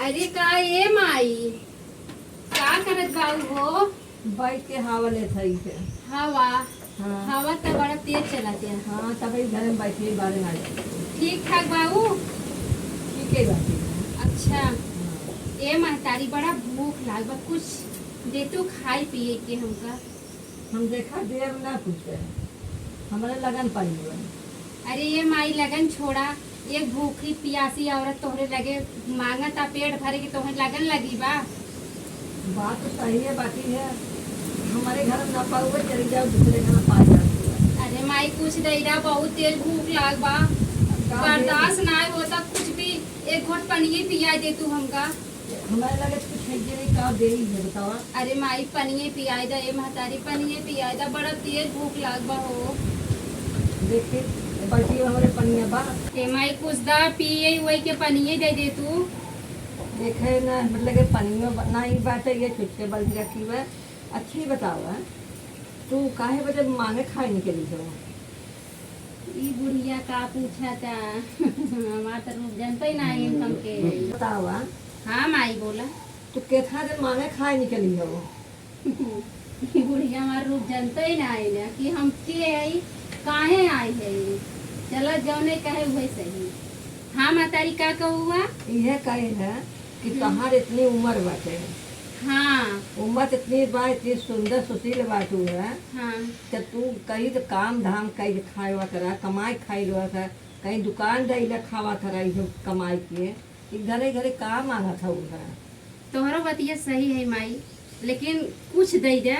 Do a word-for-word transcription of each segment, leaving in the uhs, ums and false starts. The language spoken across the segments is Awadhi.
अरे का ए माई, का करत बाऊ हो? बैठ के हवा लेत हई के। हवा? हाँ। हवा त बड़ा तेज चलत है। हाँ, तब ई घर में बैठ के बारे में आ जाए। ठीक ठाक बाऊ? ठीक है बात है। अच्छा। हाँ। ए महतारी, बड़ा भूख लाग बा, कुछ दे तू खाए पिए के हमका। हम देखा देब ना कुछ, हमरे लगन पाई हुआ। अरे ये माई, लगन छोड़ा, एक भूखी पियासी औरत तोहरे लगे मांगत आ पेट भरे के, तोहरे लगन लगी बा? बात तो सही है, बाकी है हमारे घर में ना पाउए, चली जाओ दूसरे घर में पा जाओ। अरे माई, कुछ दे दा, बहुत तेज भूख लाग बा, अब का दे? बर्दाश्त ना होता कुछ भी। एक घोट पनिये पिया दे तू हमका। हमारे लगे कुछ है कि नहीं, का देई है बतावा? अरे माई, पनिये पियाई दा, ए महतारी, पनिये पियाई दा, बड़ा तेज भूख लाग बा हो। देखे, ए बल्टी में हमरे पनिया बा। ए माई, कुछ दा पिए, वही के पनिये दे दे तू। देखे ना, मतलब के पनियो ब-, ना ही बाटे, ये छुटके बल्टी रखी बा। अच्छी बतावा, तू काहे बजे मांगे खाए निकली हो? ई बुढ़िया का पूछा ता? हमार तो रूप जनते ना है इनकम के। बतावा। हाँ माई, बोला। तू केतना दिन मांगे खाए निकली हो? ई बुढ़िया हमार रूप जनते ही ना है ना कि हम के हई, काहे आई है। चला जौने कहे उहे सही। हाँ महतारी, का कहू हुआ? इहे कहे है कि हम्म। तहार इतनी उम्र बाटे। हाँ। उम्र इतनी बा, इतनी सुंदर सुशील बाटू है। हाँ। त तू कहीं तो काम धाम कई खाए हुआ करा, कमाई खाई हुआ करा, कहीं दुकान डैला खावा करा, इहे कमाई के। ई घरे घरे का मांगत हऊ है? तोहरो बतिया सही है माई, लेकिन कुछ दे दे।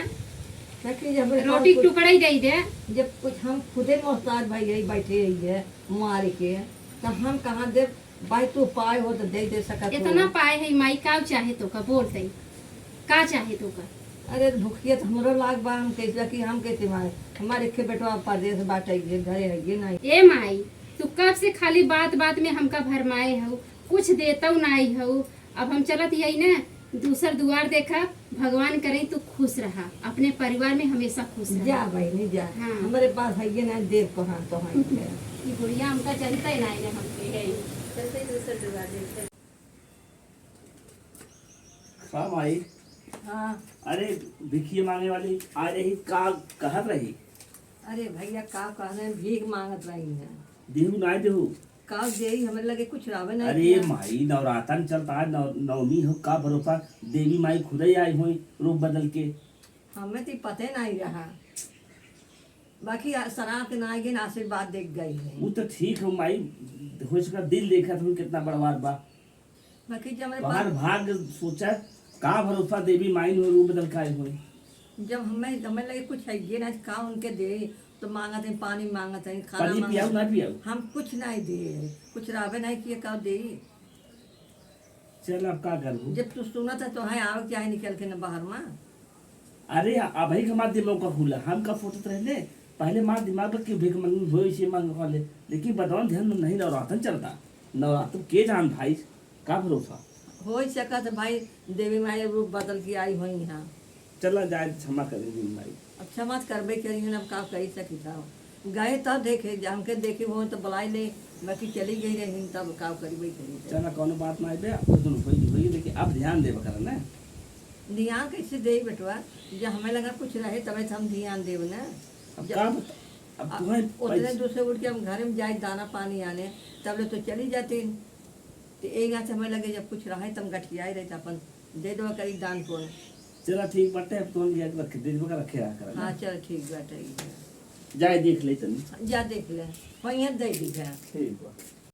लेकिन जब रोटी कुछ टुकड़ा ही दे दे। जब कुछ हम खुदे मोहताज भाई यही बैठे ही है मारे के, तो हम कहाँ देब? भाई तू पाए हो तो दे दे सकत हो। इतना पाए है माई, का चाहे तो का बोल दे, का चाहे तो का? अरे भुखिया तो हमरो लाग बा, हम कैसे कि हम कैसे मारे? हमारे एक बेटवा परदेस बाटे, ये घरे है ये नहीं। ए माई, तू कब से खाली बात बात में हमका भरमाए हऊ, कुछ देतऊ नाई हऊ। अब हम चलत यही ना, दूसर दुआर देखा, भगवान करे तू खुश रहा, अपने परिवार में हमेशा खुश रहा। जा बहिनी जा, हाँ। हमरे पास है ये ना, देव कहाँ तो है। ई बुढ़िया हमका जनता ही नाई ना, हमके है। चलते दूसर दुआर देखा। का माई? हाँ। अरे, भिखिया मांगे वाली आ रही, का कहत रही? अरे भैया, का कहने, भीख मांगत रही है। देहू ना देहू? का देई, हमरे लगे कुछ रहबे नहीं अरे किया। माई, नवरातन चलता है, नव-, नवमी हो, का भरोसा, देवी माई खुदे आई होई रूप बदल के। हमें तो पते नहीं रहा, बाकी आ-, सराप के ना आगे ना आशीर्वाद देख गई है। वो तो ठीक हो माई, हो सका दिल देखत हो कितना बड़वार बा। बाकी जब हमरे तोहार पास भाग सोचा, का भरोसा देवी माई हो रूप बदल के आई होई। जब हमें, हमें लगे कुछ है ये ना, का उनके दे, तो मांगत है, पानी मांगत है, खाना पानी मांगत पियाऊ है। ना पियाऊ? हम कुछ नहीं दे, कुछ रहबे नहीं किए, का दे? चल, अब का करबू? जब तू सुनत है, तो है आवे के चाहे निकल के न बाहर में। अरे, अबही के हमार दिमाग का खुला, हम का सोचत रहले, पहले हमार दिमाग में कि भीख मंगी होई, इसे मांग खा ले, लेकिन बदौन ध्यान में नहीं, नवरातन चलता, नवरातन के जान भाई, का भरोसा? हो सकत है भाई, देवी माई रूप बदल के आई होई यहाँ। चला जाए, क्षमा करेंगे माई। अब क्षमा तो करबे करी है, अब का कही सकी था। गए तो देखे, हमके देखे हो तो बुलाई ले, बाकी चली गई रही, तब का करबे करी था। चला, कौनो बात ना आइबे, अब तो होई, होई, लेकिन अब ध्यान देबे करा ना। ध्यान कैसे देई बेटवा, जब हमें लगा कुछ रहे तबे तो हम ध्यान देब ना। अब जब का बता-, अब अब तुम्हें उतने पैस- दूसरे उठ के हम घर में जाए दाना पानी आने, तब ले तो चली जाती। तो एक हाथ हमें लगे जब कुछ रहे तो हम गठियाए रहे तो अपन दे देबा करी दान पुण्य। चला ठीक बाटे, अब तुम लिया के रखे, दे देबा का रखे रहा करा। हाँ, चल ठीक बाटे। जाए देख ले तनी। जा देख ले, वहीं दे दी है। ठीक बा।